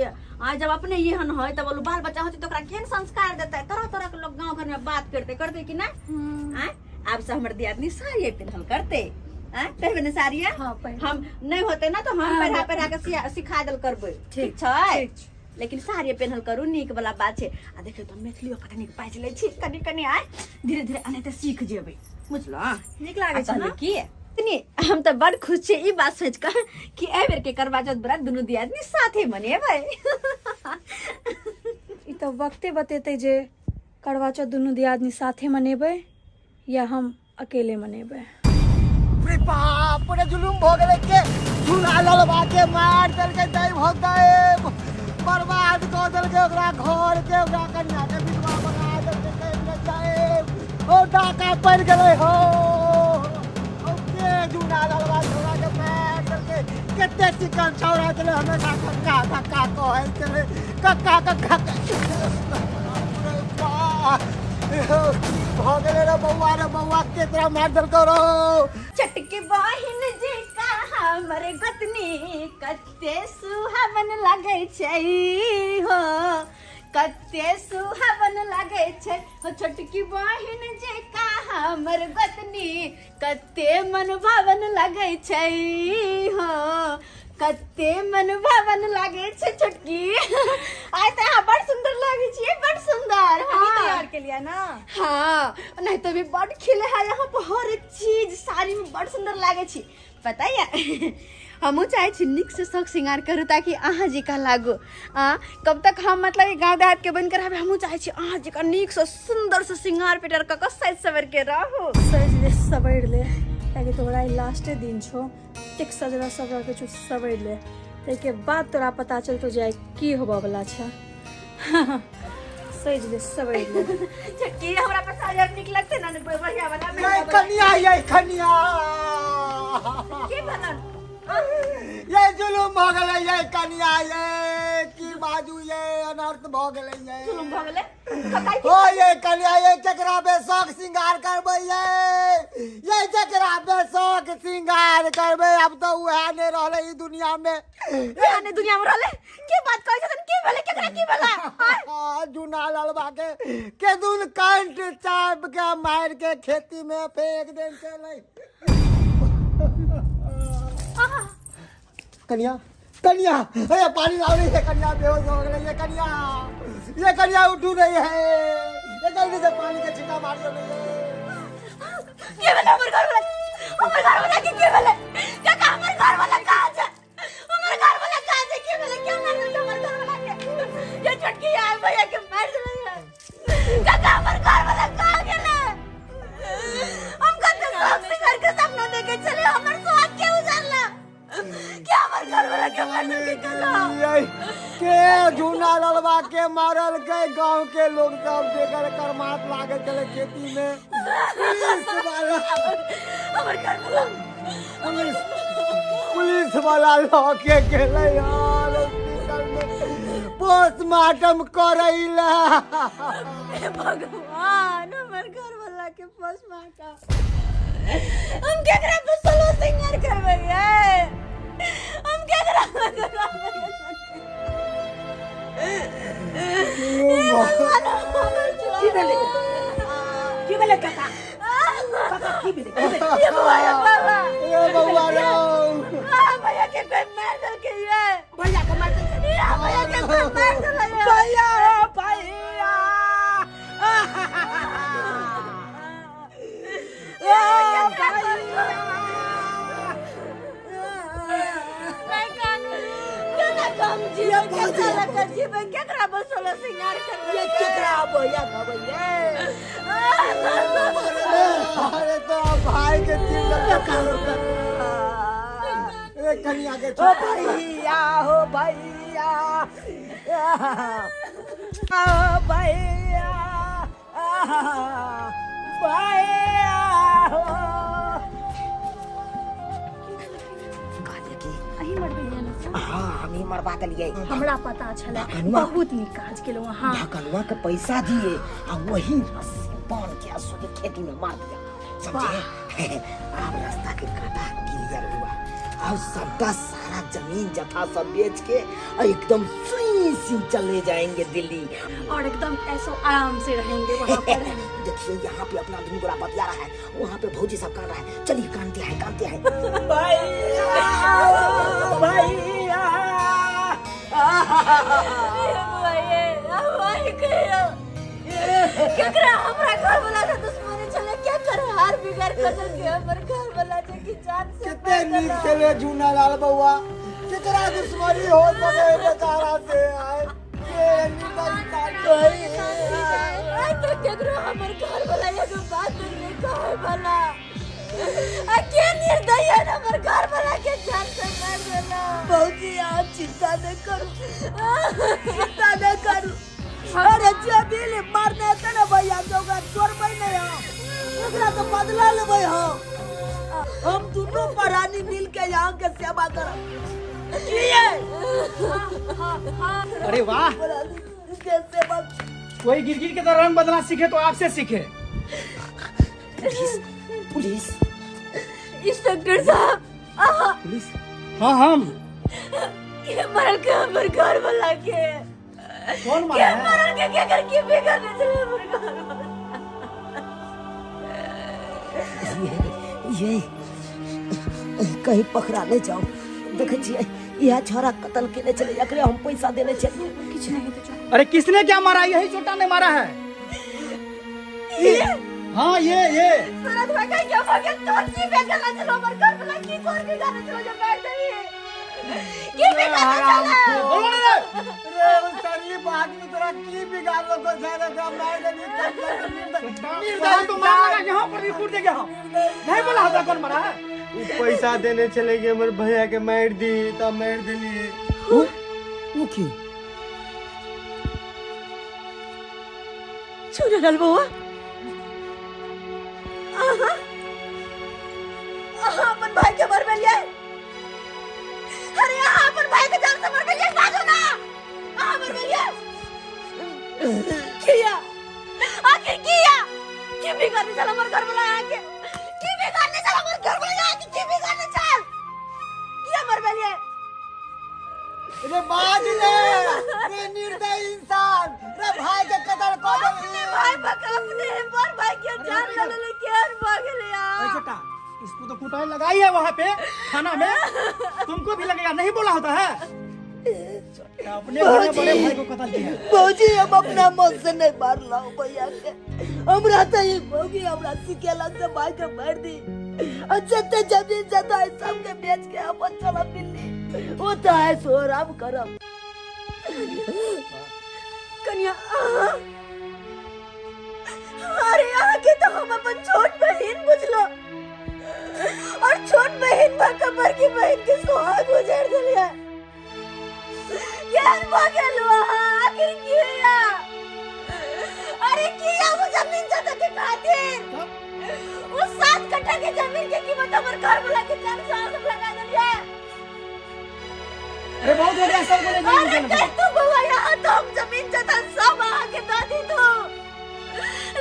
आ जब अपने एहन है तब बोलू बाल बच्चा होते तो ओकरा केहन संस्कार देते? तरह तरह के लोग गांव घर में बात करते करते कि ना। आँय, आब से हमर दियादनी साड़िये पहनल करते। आँय, पहनबे ने साड़िये? हाँ, पहिरबै। हम नहीं होते ना तो हम हाँ, पहिरा पहिरा के सिखा देल करबै। ठीक छै? ठीक छै। लेकिन साड़िये पहनल करू, नीक वाला बात छै। आ देखियौ तऽ मैथिलियो कते नीक बाजि लै छी कनि कनि। आइ धीरे धीरे एनाहिते सीख जेबै, बुझलहुँ? नीक लागै छै ने? की तनी हम तऽ बड़ खुश छी ई बात सोचि कऽ कि एहि बेर के करवा चौथ व्रत दुनू दियादनी साथे मनेबै। ई तऽ वक्ते बतेतै जे करवा चौथ दुनू दियादनी साथे मनेबै या हम अकेले मनेबै। रे बाप रे, जुलुम भऽ गेलै के झूला ललबा के मार देलकै दैव हो दैव बर्बाद कऽ देलकै ओकरा घर के ओकरा कन्या के विधवा बना देलकै दैव रे दैव ओ डाका पड़ि गेलै हो ओ के झूला ललबा छौड़ा के मार देलकै कते चिकन छौड़ा छलै हमेशा कक्का कक्का कहै छलै कक्का कक्का बाप रे बाप भऽ गेलै रे बौआ रे बौआ केकरा मारि देलकौ रौ चटके बहिन जे का हमर गोतनी कते सुहावन लगै छै हो कते सुहावन लगै छै हो छोटकी बहिन जे का हमर गोतनी कते मन भावन लगै छै हो कते मन भावन लागै छै छोटकी आइ तऽ अहाँ बड़ सुंदर लागै छियै बड़ सुंदर अहीं हाँ तैयार के लिए ना हाँ नहीं तो भी बड़ खिले है यहाँ पर हर एक चीज साड़ी में बड़ सुंदर लागे छी पता है हमहूँ चाहे छी नीक से शौक श्रृंगार करू ताकि अहाँ जेका लागू आ कब तक हम मतलब गाँव देहात के बनकर रहबै हमहूँ चाहे छी अहाँ जेका नीक से सुंदर से श्रृंगार पेटर कऽ कऽ सजि सवर के रहू। सजि ले सवरि ले कियाकि तोरा ई लास्टे दिन छौ एतेक सजरा सवर के छौ सवरि ले ताहिके बाद तोरा पता चलतौ जे आइ की होबऽ वाला छै सजि ले सवरि ले छोटकी हमरा पर साड़ी नीक लगतै ने बढ़िया वाला ये कन्या ये कन्या की बनल ये जुलुम भऽ गेलै ये कन्या ये की बाजू ये अनर्थ भऽ गेलै ये जुलुम भऽ गेलै ककाई ओ ये कन्या ये केकरा बेसौख श्रृंगार करबै ये ये केकरा बेसौख श्रृंगार करबै आब तऽ उएह नहि रहलै ई दुनिया मे उएह नहि दुनिया मे रहलै के बात कहै छथिन की भेलै केकरा की भेलै आ, जुना ललबा के केदुन कंठ चाप के मार के खेती में फेंक देन चलै कन्या कन्या अरे पानी लाओ रही है कन्या बेहोश हो गई है कन्या ये कन्या उठू रही है ये जल्दी से पानी के छींटा मारियो नहीं है के भेलै हमर घर वाला हमर घर वाला के के भेलै काका हमर घर वाला कहाँ छै हमर घर वाला कहाँ छै के भेलै के मार देलकै हमर घर वाला के ये छोटकी आय भैया के मार देलै काका हमर घर वाला कहाँ गेलै हम कते शौक से घर के सपना देखे छले हमर सुहाग के उजारला के हमर घर वाला के मार देलकै काका ये के झूना ललबा के मारल के गांव के लोग सब जेकर करमात लागे छले खेती में पुलिस वाला हमर घर वाला पुलिस पुलिस वाला लऽ के गेलै यार हॉस्पिटल में पोस्टमार्टम करैला हे भगवान हमर घर वाला के पोस्टमार्टम हम केकरा पर सोलो सिंगर करबै ये हम केकरा पर करबै हे भगवान हमर की भेलै की भेलै काका काका की भेलै की भेलै ये बौआ ये बाबा ए बौआ रौ आ, भैया के कोई मार देलकै ये भैया के मार देलकै ये भैया के कोई मार देलकै ये। भैया हो भैया ए भैया नहीं कानू केना कम जीवे केकरा लग जीवे केकरा बसोला सिंगार करबै ये केकरा भैया कहबै ये अरे तो भाई के तीन ए कन्या के ओ भैया हो भैया ओ भैया भैया हो कहलिए कि अही मरबैया ना हाँ हम ही मरवा देलिए हमरा पता छलै ढकनुआ। बहुत नीक काज केलहुँ अहाँ ढकनुआ के पैसा दिए आ वही रस्सी बांध के असो के खेती में मार दिया समझे अब रास्ता के कांटा क्लियर हुआ अब सबका सारा जमीन जथा सब बेच के और एकदम सुई सी चले जाएंगे दिल्ली और एकदम ऐसो आराम से रहेंगे वहाँ पर देखिए यहाँ पे अपना दोनों गोरा बतिया रहा है वहाँ पे भौजी सब कान रहा है चलिए कानते हैं कानते हैं भैया भैया केकरा हमरा घर वाला से दुश्मनी छले क्या कर हार बिगाड़ कर देलके हमर घर वाला जे कि जान से कते नीक छलै झूना लाल बौआ केकरा दुश्मनी हो सके बेचारा से आए के निर्दयी इंसान आइ तो केकरो हमर घर वाला एगो बात नहीं कहे वाला आ के निर्दयी है हमर घर वाला के जान से मार देला। भौजी आप चिंता न करू, चिंता न करू। अरे जबील मारने हेतै ने भैया के, ओकरा छोड़बै नहि हम, ओकरा तऽ बदला लेबै हम। हम दुनू प्राणी मिल के यहाँ के सेवा करब। किए अरे वाह, प्राणी के सेवा। कोई गिरगिट के तरह रंग बदलना सीखे तो आपसे सीखे। पुलिस, पुलिस, इंस्पेक्टर साहब, आहा। पुलिस? हाँ, हम। के मरल के हमर घर वाला के? कौन के मारा है? मरल के? के कर के बिगाड़ने चले हमर घर वाला? ये कहीं पकड़ा नहीं जाओ। देखे छियै, इएह छोरा कत्ल केने छलै, एकरे हम पैसा देने छलियै। किछु नहीं तो चुप। अरे किसने क्या मारा? यही छोटा ने मारा है। हाँ, ये सूरज भाई का क्या हो गया? तोर की बिगाड़ने चलो हमर घर वाला? की तोर बिगाड़ने चलो जो बैठ गई? की बिगाड़ने चलो? बोलो ना रे। रे ओ शरीफ आदमी, तोरा की बिगाड़लो को छै रे? हम मार देली। निर्दयी तो मार लगा यहाँ पर भी कूद देंगे हम। नहीं बोला होता कौन मारा है। उ पैसा देने चले गए हमर भैया के मार दी, तब मार देलिए। उ की चुनल बउआ, आहा आहा अपन भाई के मरबेलियै। अरे आहा अपन भाई के जान से मरबेलियै। बाजू ना, आहा मरबेलियै? किया, आखिर किया? की बिगाड़ने चल हमर घर वाला आके? की बिगाड़ने चल हमर घर वाला आके? की बिगाड़ने चल? किया मरबेलियै? रे बाज ले रे निर्दयी इंसान, रे भाई के कत्ल कऽ अपने देलही। भाई बक अपने पर भाई के जान ले ले के भागल ए यार। छोटा, इसको तो कुटाई लगाई है वहाँ पे थाना में, तुमको भी लगेगा। नहीं बोला होता है। छोटा अपने बड़े बड़े भाई को कत्ल किया। भौजी, हम अपना मन से नहीं मारलहुँ भैया के। हमरा तऽ ई भौजी हमरा सिखेलक से भाई के मारि दी आ जते जमीन जता है सबके बेच के अपन चलब दिल्ली, ओ तऽ है सो आराम करब। कन्या अहाँ, अरे अहाँ के तो हम अपन छोट बहिन बुझलो और छोट बहिन भऽ बड़की बहिन के सुहाग उजाड़ देलियै। केहन भऽ गेलहुँ अहाँ? आखिर किया? अरे किया वो जमीन जता के खातिर, वो 7 कट्ठा के जमीन के कीमत हमर घर वाला के जान से हाथ लगा देलियै? अरे बहुत हो गया, सब बोले। अरे कह तू बउआ, यहाँ तो हम जमीन जता सब अहाँ के दऽ दी तू,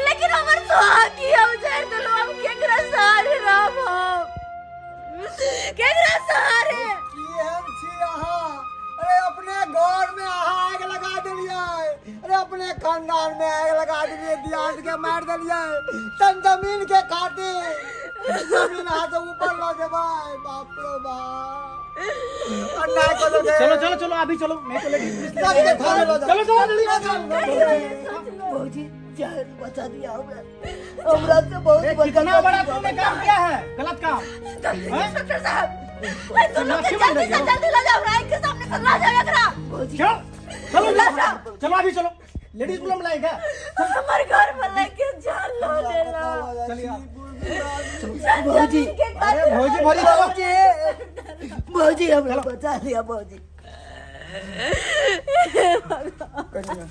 लेकिन हमर सुहाग की उजाड़ देलहुँ। हम केकरा सहारे रहब? हम केकरा सहारे? की हम छी अहाँ? अरे अपने घर में अहाँ आग लगा देलियै। अरे अपने खानदान में आग लगा देलियै, दियाद के मार देलियै तन जमीन के खातिर। जमीन अहाँ से ऊपर लऽ जेबै? बाप रे बाप, अन्याय कऽ देलकै। चलो चलो चलो, अभी चलो, नहीं तो लेडीज पुलिस ले सबके थाने लऽ जाओ। चलो चलो, जल्दी। भौजी, जान बचा दिया हमरा, हमरा से बहुत ए, बड़का कितना बड़ा गलती तुमने काम किया है, गलत काम। हैं? इंस्पेक्टर साहब, भाई दोनों के क्यों बन जल्दी रही से हो? जल्दी ला जाओ, राय के सामने से ला जाओ एकरा। भौजी। चलो चलो चलो चलो, अभी चलो। लेडीज पुलिस लाएगा। हमर घर वाला के जान लो लेला। चलिए आप। भौजी। के अरे भौजी, भौजी, चलो। भौजी, भौजी, हमरा बचा लिया भौजी। कन्या,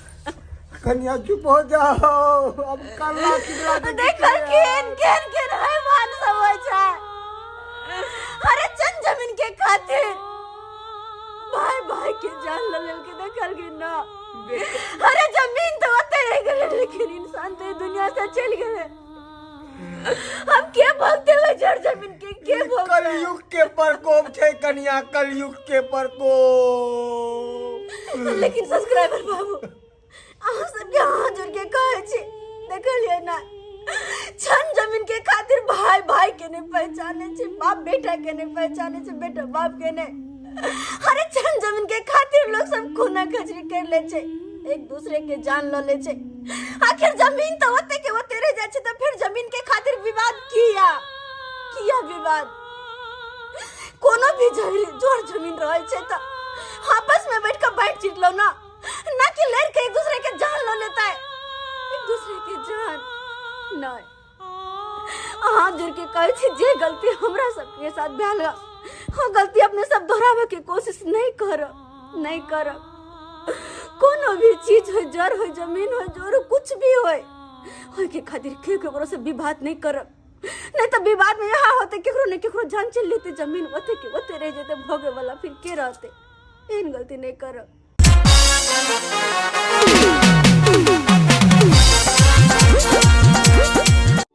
कन्या, चुप हो जाओ। अब कल्ला चिल्ला के देखल, केन केन केन हैवान सब होइ छै। अरे चंद जमीन के खातिर भाई भाई के जान ल लेल के। देखल कि ना? अरे जमीन तो ओते रह गेलै, लेकिन इंसान तो ई दुनिया से चलि गेलै। हम के भोगते हुए जड़ जमीन के के भोगते? कलयुग के प्रकोप छै कन्या, कलयुग के प्रकोप। लेकिन सब्सक्राइबर बाबू, अहाँ सबके हाथ जोड़ के कहै छी, देखलियै ना, छन जमीन के खातिर भाई भाई के नहीं पहचाने छै, बाप बेटा के नहीं पहचाने छै, बेटा बाप के नहीं। अरे छन जमीन के खातिर लोग सब खूना खचरी कर ले छै, एक दूसरे के जान ल ले छै। आखिर जमीन तो ओते के ओते रह जाइ छै, तो फिर जमीन के खातिर विवाद किया? किया विवाद? कोनो भी जोर जमीन रहै छै तऽ आपस में बैठ के बांटि चिट लो ना, ना कि लड़ के एक दूसरे के जान लो लेता है, एक दूसरे के जान। नहीं। हाथ जोड़ के कहै छी जे गलती हमरा सबके साथ भेल हँ, ओ गलती अपने सब दोहराबे के कोशिश नहीं करब, नहीं करब। कोनो भी चीज हो, जड़ हो, जमीन हो, जोर हो, कुछ भी हो, ओहिके खातिर केओ केकरो से विवाद नहीं करब। नहीं तो विवाद में यहाँ होते केकरो ने केकरो जान चल लेते, जमीन ओते के ओते रह जेते, भोगे वाला फिर के रहते। एहन गलती नहीं करब।